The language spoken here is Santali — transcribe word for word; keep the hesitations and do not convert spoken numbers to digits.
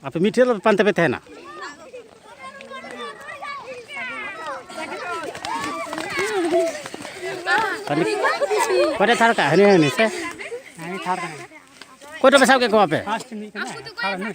ᱟᱯᱮ ᱢᱤᱫ ᱴᱷᱮᱱ ᱯᱟᱱᱛᱮ ᱯᱮ ᱛᱟᱦᱮᱱᱟ᱾ ᱚᱠᱚᱭᱴᱟᱜ ᱛᱷᱟᱨᱰ ᱠᱟᱜ? ᱦᱟᱹᱱᱤ, ᱦᱟᱹᱱᱤ ᱥᱮ? ᱦᱟᱹᱱᱤ ᱛᱷᱟᱨᱰ ᱠᱟᱱᱟᱭ᱾ ᱚᱠᱚᱭᱴᱟᱜ ᱯᱮ ᱥᱟᱵ ᱠᱮᱫ ᱠᱚᱣᱟ ᱯᱮ? ᱯᱷᱟᱥᱴ ᱱᱩᱭ ᱠᱟᱱᱟᱭ, ᱛᱷᱟᱨᱰ ᱱᱩᱭ᱾